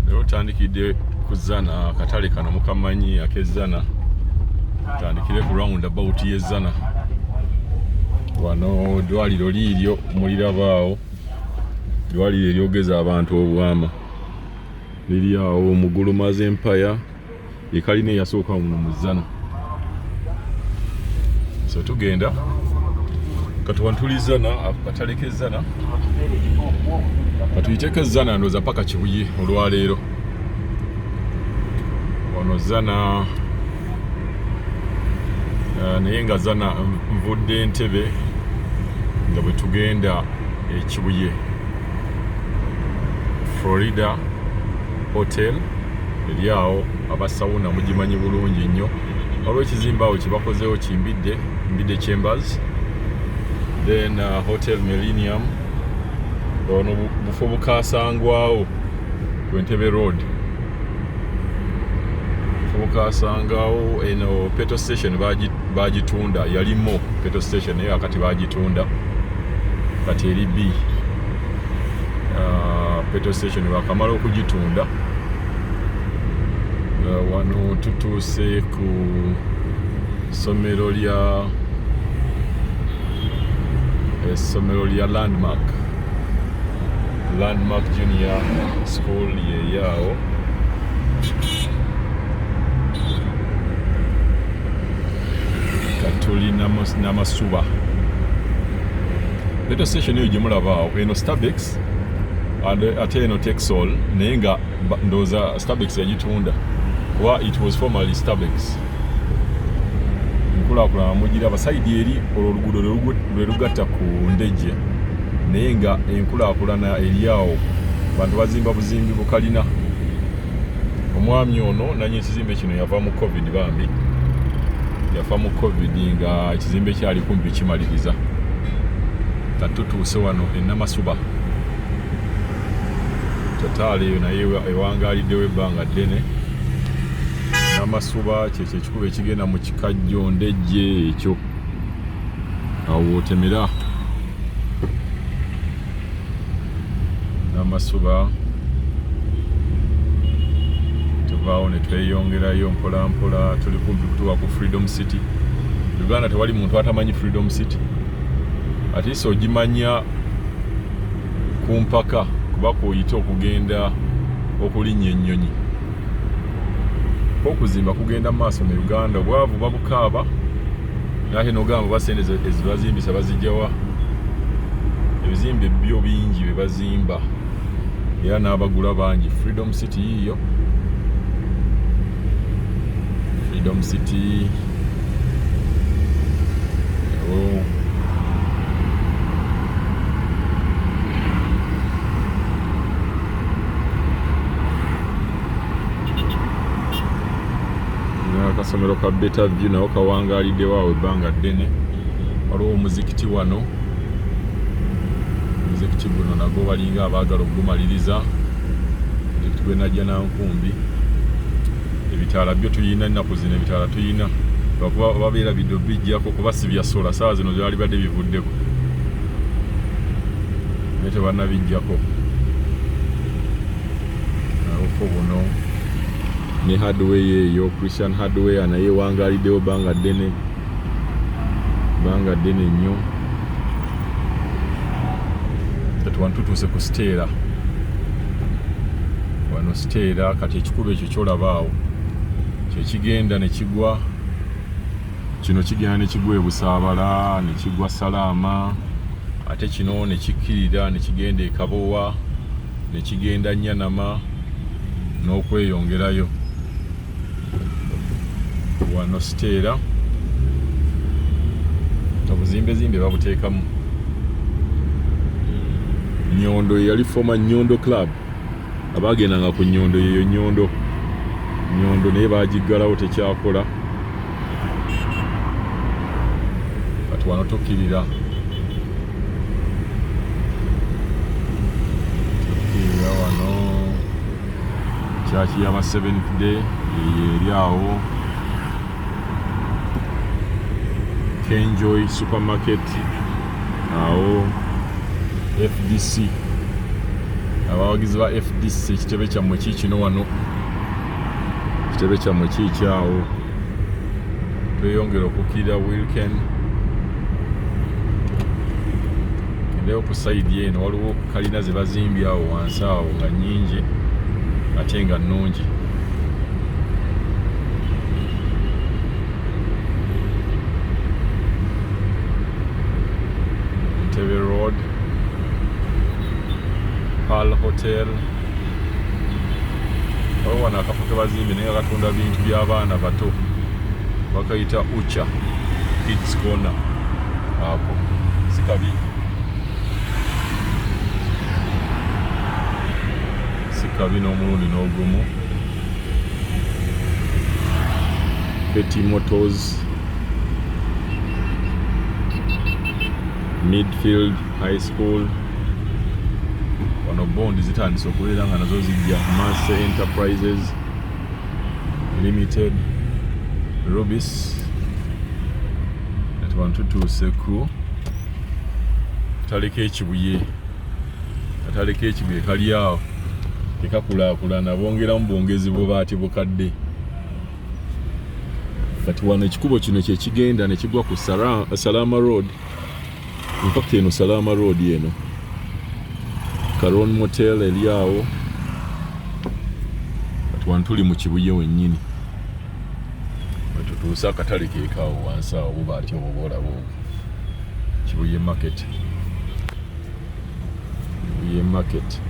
Leero tandikidde ku Zana, akatale kano mukamanyi ak'ezzana. Tandikire ku round about y'ezzana. Wano ddwaliro liiryo mulirabaawo, ddwaliro eryogeza abantu obwama liri awo Mugulumaze Empire ekalina eyasooka muno mu Zana. So tugenda kati wano tuli Zana, akatale k'ezzana katuyiteko ezzana ndowooza paka Kibuye olwaleero. Wano Zana naye nga Zana nvudde Entebbe nga bwe tugenda e Kibuye. Florida Hotel eri awo, abasawuna mugimanyi bulungi nnyo. Waliwo ekizimbe awo kyebakozeewo kimbidde Mbidde Chambers, then Hotel Millennium. Ono bufo bukasangwawo ku Entebbe Road, bufo bukasangawo. Eno petrol station bagitunda, yalimu petrol station naye akati bagitunda, kati eri B. Petrol station bakamala okugitunda. Wano tutuuse ku ssomero lya essomero lya Landmark Junior School yeyaawo. Katuli Namasuba petrol station eyo gyemulaba awo, eno Stabex and ate eno Texol, naye nga ndowooza Stabex yagitunda kuba it was formerly Stabex. Enkulaakulana mugiraba side eri, olwo oluguudo lwe lugatta ku Ndejje, naye nga enkulaakulana eri awo, bantu bazimba buzimbi bukalina. Omwami ono nanyi ekizimbe kino yava mu COVID, bambi yafa mu COVID nga ekizimbe kyali kumpi kimaliriza. Kati tutuuse wano e Namasuba. Total eyo naye ewangaaliddewo ebbanga ddene. Namasuba kyekyo ekikubo ekigenda mu Kikajjo, Ndejje, ekyo awo wootemera Namasuba. Tuvaawo ne tweyongerayo mpola mpola, tuli kumpi kutuuka ku Freedom City. Uganda tewali muntu atamanyi Freedom City, at least ogimanya ku mpaka kuba kwoyita okugenda okulinnya ennyonyi. Okuzimba kugenda mu maaso mu Uganda, obwavu babukaaba, ate nogamba oba sente ezibazimbisa bazijjawa? Ebizimbe byo bingi bye bazimba era n'abagula bangi. Freedom City yiiyo, Freedom City. Oh. Akasomero ka Better View nako kawangaaliddewo awo ebbanga ddene. Waliwo omuzikiti wano, omuzikiti guno nagwo balinga abaagala okugumaliriza, omuzikiti gw'e Najjanankumbi. Ebitaala byo tuyina ennaku zino, ebitaala tuyina lwakuba babeera biddo bijjako kuba si bya solar, saawa zino byali badde bivuddeko naye tebannabijjako. Obufo buno ne hardware eyo, Christian Hardware, naye ewangaaliddewo bbanga ddene, bbanga ddene nnyo. Kati wano tutuuse ku Stella, wano Stella. Kati ekikubo ekyo kyolaba awo kyekigenda ne kigwa, kino kigenda ne kigwa e Busaabala ne kigwa Salaama, ate kino ne kikkirira ne kigenda e Kabowa ne kigenda Nyanama n'okweyongerayo. Wano Stella obuzimbezimbe babuteekamu. Nyondo yali former Nyondo Club, abagendanga ku Nyondo yeyo Nyondo, Nyondo naye bagiggalawo tekyakola. Kati wano tukkirira, tukkirira wano church y'aba Seventh Day eyo eri awo, Kenjoy Supermarket awo, FDC. Abawagizi ba FDC, ekitebe kyammwe kiikino wano, ekitebe kyammwe kiikyawo. Tweyongera okukkirira Wilken, gendeyo ku sayidi eno, waliwo kalina ze bazimbye awo wansi awo nga nnyingi ate nga nnungi. Entebbe Road, Pearl Hotel. Waliwo wano akafo ke bazimbye naye nga katunda bintu by'abaana bato, bakayita Ucha Kids Corner. Ako si kabi, si kabi n'omulundi n'ogumu. Petty Motors, Midfield High School. Wano bondi zitandise okubeera nga nazo zijja. Masse Enterprises Limited, Rubis. Kati wano tutuuse ku katale k'Ekibuye. Katale k'Ekibuye kali awo, tekakulaakulana, bongeramu bwongezi bubaati bukadde. Kati wano ekikubo kino kyekigenda ne kigwa ku Salama Road. In fact eno Salama Road, eno Caron Motel eri awo. Kati wano tuli mu Kibuye wennyini wetutuuse. Akatale keekaawo wansi awo, bubaati obwo bwolaba obwo, Kibuye Market, Kibuye Market.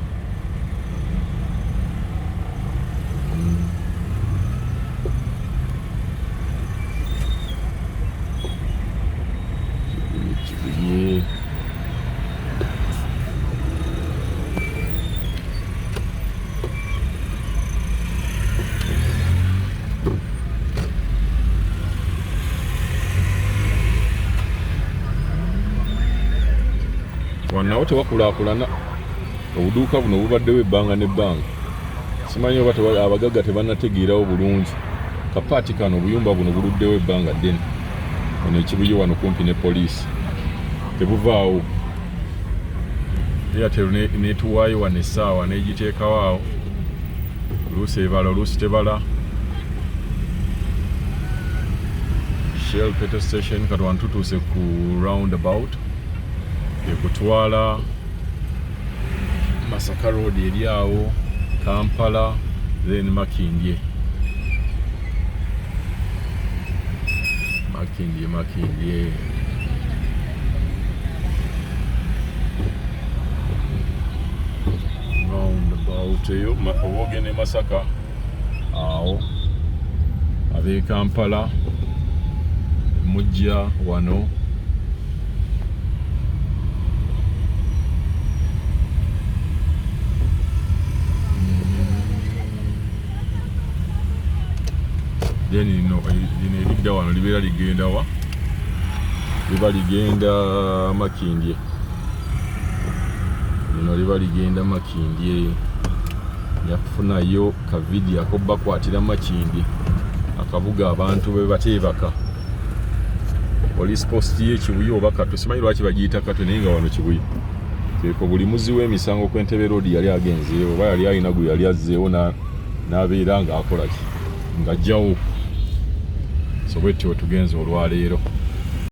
Kibuye, Kibuye. Wano tewakulaakulana. Obuduuka buno bubaddewo ebbanga n'ebbanga, simanyi oba abagagga tebannategeerawo bulungi. Kapaati kano, obuyumba buno buluddewo ebbanga ddene. Wano Ekibuye wano kumpi ne poliisi, tebuvaawo. Airtel netuwaayo wano essaawa n'egiteekawo awo, oluusi ebala, oluusi tebala. Shell petrol station. Kati wano tutuuse ku roundabout ekutwala Masaka Road eri awo, Kampala, then Makindye, Makindye, Makindye. Roundabout eyo oba ogenda e Masaka awo, ab'e Kampala mujja wano. Then lino eridda wano libeera ligenda wa? Liba ligenda Makindye. Lino liba ligenda Makindye. Njakufunayo ka video akobakwatira Makindye, akabuga abantu be bateebaka. Police post y'Ekibuye oba Katwe, simanyi lwaki bagiyita Katwe, naye nga wano Kibuye keko. Buli muzzi w'emisango ku Entebbe Road yali agenzeewo oba yali alina gwe yali azzeewo n'abeera ng'akola ki, ng'ajjawo. So bwetyo tugenze olwaleero.